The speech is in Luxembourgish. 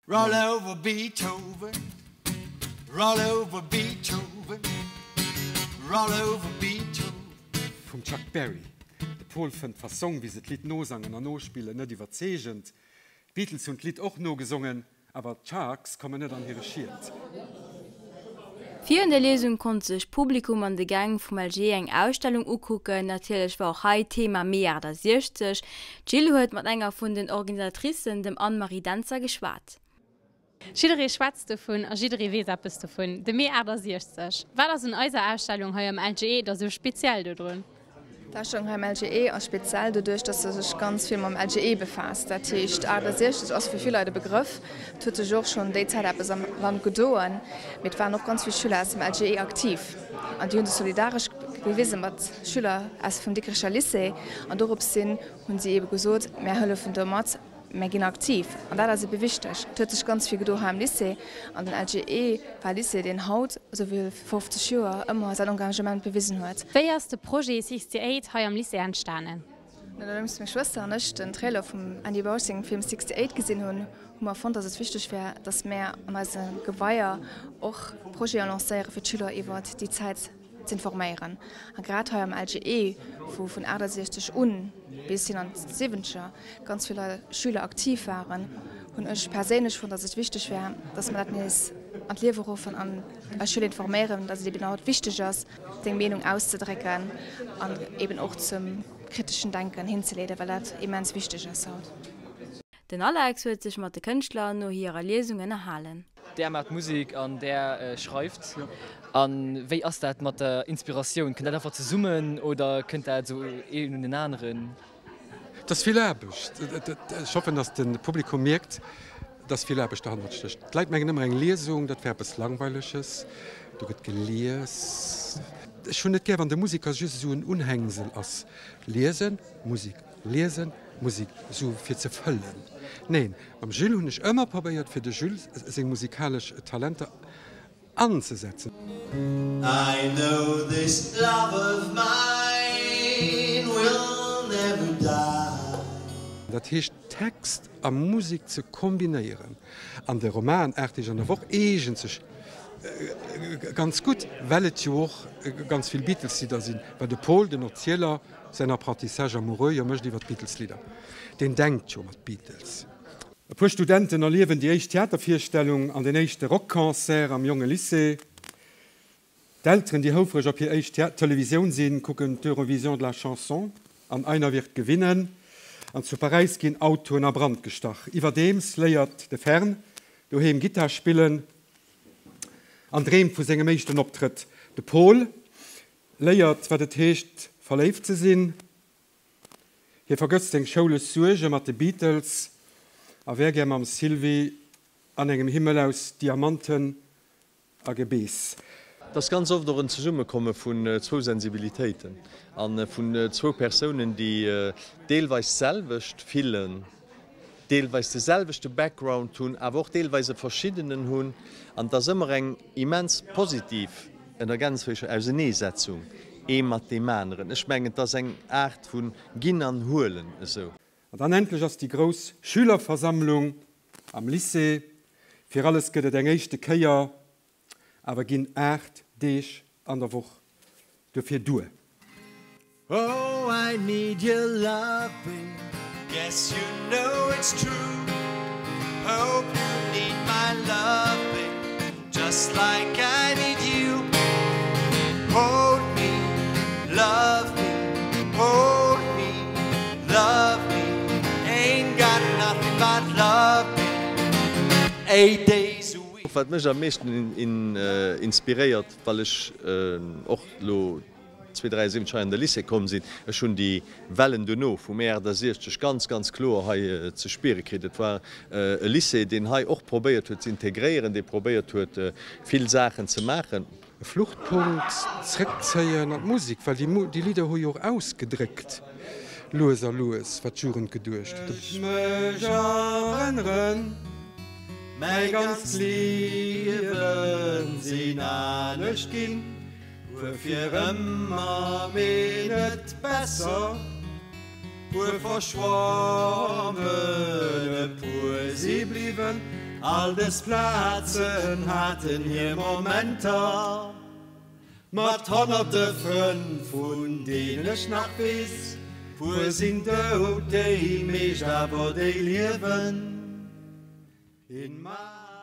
Roll over Beethoven, roll over Beethoven, roll over Beethoven. Vum Chuck Berry. De Paul fënnt d'Fassong, wéi se d'Lidd nosangen an nospillen, net iwwerzeegend. D'Beatles hunn d'Lidd och nogesongen, awer d'Sharks kommen net an hire Schiet. Virun der Liesung konnt sech d'Publikum an de Gäng vum LG eng Ausstellung ukucken. Natierlech war och hei d'Thema Mee 68. D'Jill huet mat enger vun den Organisatricen, dem Anne-Marie Dentzer, geschwat. Jidderee schwätzt dovun a jidderee weess eppes dovun, de Mee 68. Wat ass un eiser Ausstellung hei am LGE da sou speziell dodrun? D'Ausstellung hei am LGE ass speziell doduerch, dass se sech ganz vill mam LGE befaasst. Dat heescht, 68 ass fir vill Leit e Begrëff. Et huet sech och schonn déi Zäit eppes am Land gedoen, mee et waren och ganz vill Schüler aus dem LGE aktiv an déi hu sech solidaresch gewise mat Schüler aus vum Dikricher Lycée an dorops hin hunn si eebe gesot, mär hëllefen do mat. Mär ginn aktiv an dat ass ebe wichteg. Et huet sech ganz vill gedo hei am Lycée an den LGE war e Lycée, deen haut, esou wéi viru 50 Joer, ëmmer säin Engagement bewisen huet. Wéi ass de Projet 68 hei am Lycée entstanen? Nodeems meng Schwëster an ech den Trailer vum Andy Bausch sengem Film 68 gesinn hunn, hu mer fonnt, dass et wichteg wär, dass mär an eise Gebaier och Projete lancéiere fir d'Schüler iwwert déi Zäit z'informéieren. A grad hei am LGE, wou vun 68 un bis hin an d'Siwwenzeger ganz vill Schüler aktiv waren, hunn ech perséinlech fonnt, dass et wichteg wär, dass mer dat nees an d'Liewe ruffen an eis Schüler informéieren, dass et eben haut wichteg ass, seng Meenung auszedrécken an eben och zum kriteschen Denken hinzeleeden, well dat immens wichteg ass haut. Den Alex huet sech mat de Kënschtler no hirer Liesung ënnerhalen. Där maacht Musek an där schreift. A wéi ass dat mat der Inspiratioun? Kënnt dat einfach zesummen oder kënnt dat esou een un den aneren? Et ass vill Aarbecht. Ech hoffen, datt de Publikum mierkt, datt vill Aarbecht derhannert stécht. D'Leit mengen ëmmer, eng Liesung, dat wär eppes Langweileges, do gëtt gelies. Ech hunn net gär, wann de Museker just esou en Unhängsel ass, liesen, Musek, liesen, Musek, esou fir ze fëllen. Neen, mam Jules hunn ech ëmmer probéiert, fir de Jules seng musikalesch Talenter anzesetzen. I know this love of mine will never die. Dat heescht Text a Musek ze kombinéieren. An de Roman 8 Deeg an der Woch eegent sech ganz gutt, well et jo och ganz vill Beatles-Lidder sinn, well de Paul, den Erzieler, säin Apprentissage amoureux jo mécht iwwer d'Beatles-Lidder. Deen denkt jo mat Beatles. E puer Studenten erliewen déi éischt Theatervirstellung an den éischte Rockconcert am jonge Lycée. D'Elteren, déi houfreg op hir éischt Televisioun sinn, kucken d'Eurovision de la Chanson an Einer wird gewinnen. An zu Paräis ginn Autoen a Brand gestach. Iwwerdeems léiert de Fern doheem Gittar spillen an dreemt vu sengem éischten Optrëtt. De Pol léiert, wat et heescht, verléift ze sinn. Hie vergësst seng schoulesch Suerge mat de Beatles a wär gär mam Sylvie an engem Himmel aus Diamanten a Gebeess. Et ass ganz oft och en Zesummekomme vun zwou Sensibilitéiten a vun zwou Persounen, déi deelweis d'selwecht fillen, deelweis de selwechte Background hunn, awer och deelweis e verschiddenen hunn. An et ass ëmmer eng immens positiv, ënner Gänsefüßchen, Auseneesetzung ee mat deem aneren. Ech mengen, et ass eng Aart vu Ginn an Huelen esou. An dann endlech ass déi grouss Schülerversammlung am Lycée. Fir alles gëtt et eng éischte Kéier, awer ginn 8 Deeg an der Woch duerfir duer? Oh I need your love babe Guess you know it's true Hope you need my love babe Just like I need you Hold me, love me Hold me, love me Ain't got nothing but love babe 8 days a week. Wat mech am meeschten inspiréiert, well ech och elo 2073 hei an de Lycée komm sinn, ech hunn déi Wellen duerno vum Mee 68 ganz, ganz kloer hei ze spiere kritt. Et war e Lycée, deen hei och probéiert huet ze integréieren, dee probéiert huet vill Saachen ze maachen. E Fluchtpunkt, zréckzéien an d'Musek, well déi Lidder hu jo och ausgedréckt, lues a lues, wat d'Jugend geduecht huet. Ech mech erënneren, mäi ganzt Liewen sinn anescht ginn. Puer fir ëmmer, mee net besser, puer verschwommen, e puer si bliwwen. All dës Plazen haten hir Momenter mat honnerte Frënn, vun deenen ech nach weess, puer sinn dout, déi meescht awer déi liewen. In my.